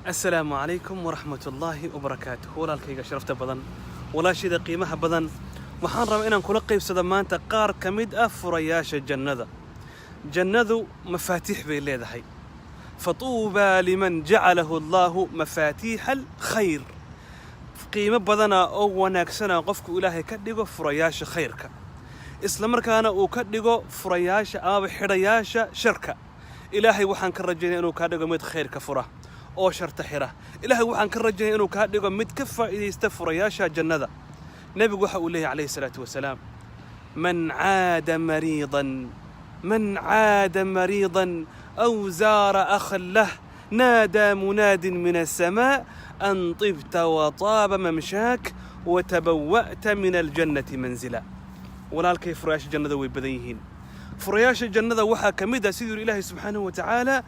Asalaamu calaykum waraxmat ullaahi wabarakaatuh. Walaalkayga sharafta badan, walaashayda qiimaha badan, waxaan rabaa inaan kula qaybsado maanta qaar ka mid ah furayaasha jannada. Jannadu mafaatiix bay leedahay. فطوبى لمن جعله الله مفاتيح الخير. Qiimo badana oo wanaagsana qofku Ilaahay ka dhigo furayaasha khayrka, isla markaana uu ka dhigo furayaasha amaba xidhayaasha sharka. Ilaahay waxaan ka rajaynaya inuu kaa dhigo mid khayrka fura oo sharta xira. Ilaahay waxaan ka rajaynaya inuu kaa dhigo mid ka faa'iidaysta furayaasha jannada. Nebigu waxa uu leeyahy calayhi salaatu wasalaam: من عاد مريضا، من عاد مريضا أو زار أخا له، نادى مناد من السماء أن طبت وطاب ممشاك وتبوأت من الجنة منزلا. Walaalkay, furayaasha jannada way badan yihiin. Furayaasha jannada waxaa ka mid ah siduu Ilaahay subxaanahu wa tacaala: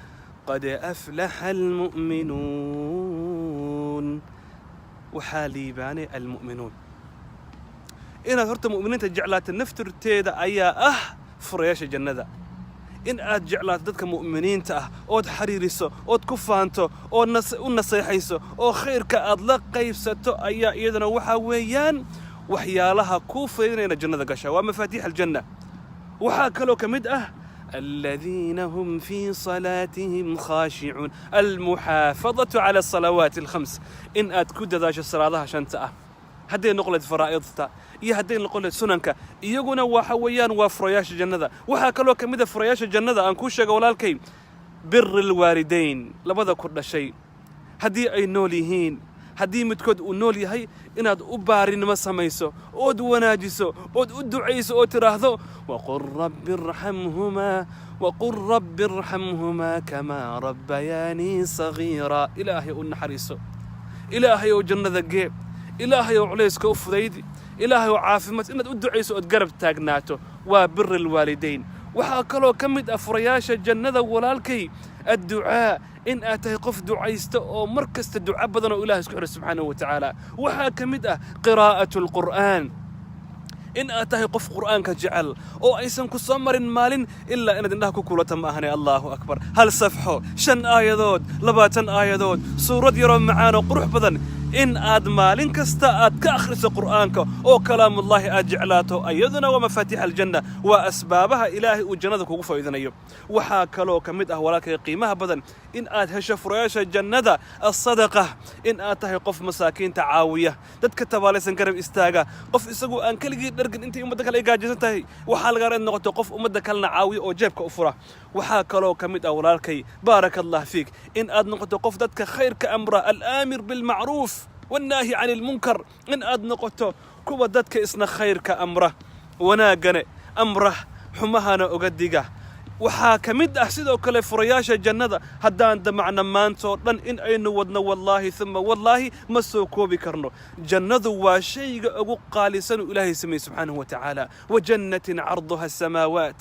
قد أفلح المؤمنون. Waxaa liibaanay المؤمنون. Inaad horta mu'miniinta jeclaato naftirteeda ayaa ah furayaasha jannada. In aad jeclaato dadka mu'miniinta ah ood xiriiriso ood ku faanto ood u naseexayso oo khayrka aad la qaybsato ayaa iyaduna waxaa weeyaan waxyaalaha kuu fudaydinayna jannada gashaa, waa مفاتيح الجنة. Waxaa kaloo ka mid ah الذين هم في صلاتهم خاشعون، المحافظة على الصلوات الخمس. In aad ku dadaasho salaadaha shanta ah, hadday noqon lahayd faraa'idta iyo hadday noqon lahayd sunanka, iyaguna waxa weeyaan waa furayaasha jannada. Waxaa kaloo ka mid ah furayaasha jannada aan kuu sheega, walaalkay, بر الوالدين, labada ku dhashay haddii ay nool yihiin, haddii midkood uu nool yahay, inaad u baarinimo samayso ood wanaajiso ood u ducayso oo tidhaahdo: وقل رب ارحمهما، وقل رب ارحمهما كما ربياني صغيرا. Ilaahay u naxariiso, Ilaahay oo jannada gee, Ilaahay oo culayska u fudaydi, Ilaahay oo caafimaad. Inaad u ducayso ood garab taagnaato waa بر الوالدين. Waxaa kaloo ka mid ah furayaasha jannada, walaalkay, الدعاء. In aad tahay qof ducaysta oo mar kasta duco badan oo Ilaah isku xidho subxaanahu wa tacaala. Waxaa ka mid ah قراءة القرآن. In aad tahay qof Qur'aanka jecel oo aysan ku soo marin maalin ilaa inaad indhaha ku kulata ma ahane. Allahu akbar, hal safxo, shan aayadood, 20 aayadood, suurad yaroo macaan oo qurux badan in aad maalin kasta aad ka akhriso Qur'aanka oo kalaamullaahi aad jeclaato, iyaduna waa مفاتيح الجنة, waa asbaabaha Ilaahay uu jannada kugu faa'iidinayo. Waxaa kaloo ka mid ah, walaalkay qiimaha badan, in aad hesho furayaasha jannada الصدقة. In aad tahay qof masaakiinta caawiya, dadka tabaalaysan garab istaaga, qof isagu aan keligii dhargin intay ummadda kale ay gaajaysan tahay. Waxaa laga rabaa inaad noqoto qof ummadda kalena caawiya oo jeebka u fura. Waxaa kaloo ka mid ah, walaalkay, بارك الله فيك, in aad noqoto qof dadka khayrka amra, الآمر بالمعروف والناهي عن المنكر. In aad noqoto kuwa dadka isna khayrka amra, wanaaggane amra, xumahana oga diga. Waxaa ka mid ah sidoo kale furayaasha jannada, haddaan damacna maantoo dhan in aynu wadno, wallaahi uma wallaahi ma soo koobi karno. Jannadu waa shayga ugu qaalisan uu Ilaahay sameeyey subxaanahu wa tacaala. وجنة عرضها السماوات,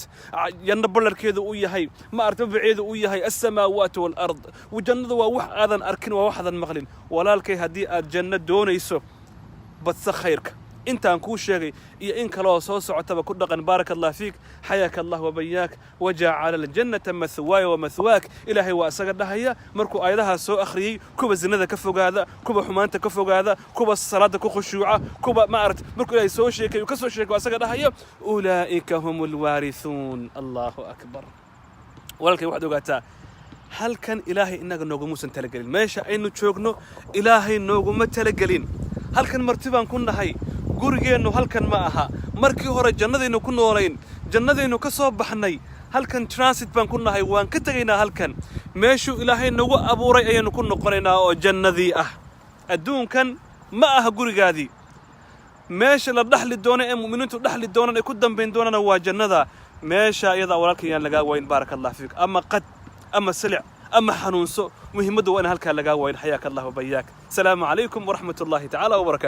janno ballarkeedu uu yahay, ma aragta, babaceedu uu yahay السماوات والأرض. Jannadu waa wax aadan arkin, waa wax aadan maqlin. Walaalkay, haddii aad janno doonayso, badsa khayrka intaan kuu sheegay iyo in kaloo soo socotaba ku dhaqan. بارك الله فيك، حياك الله وبياك، وجعل الجنة مثواي ومثواك. Ilaahay waa isaga dhahaya markuu aayadahaas soo akhriyey: kuwa zinada ka fogaada, kuwa xumaanta ka fogaada, kuwa salaada ku khushuuca, kuwa ma aragt. Markuu Ilaahay soo sheekay uu ka soo sheekay, waa isaga dhahaya: أولئك هم الوارثون. Allahu akbar. Walaalkay, waxaad ogaataa halkan Ilaahay innaga noogamuusan talagelin. Meesha aynu joogno Ilaahay nooguma talagelin. Halkan marti baan ku nahay. Gurigeennu halkan ma aha. Markii hore jannadaynu ku noolayn, jannadaynu ka soo baxnay. Halkan transit baan ku nahay, waan ka tegaynaa halkan. Meeshuu Ilaahay nagu abuuray ayaynu ku noqonaynaa oo jannadii ah. Adduunkan ma aha gurigaadii. Meesha la dhaxli doono ee mu'miniintu dhaxli doonaan ay ku dambayn doonana waa jannada. Meesha iyadaa, walaalkan, yaan lagaa wayn. بارك الله فيك. Ama qad ama silic ama xanuunso, muhiimaddu waa in halkaa lagaa wayn. حياك الله وبياك. Asalaamu calaykum waraxmat ullaahi tacaala wabarakatu.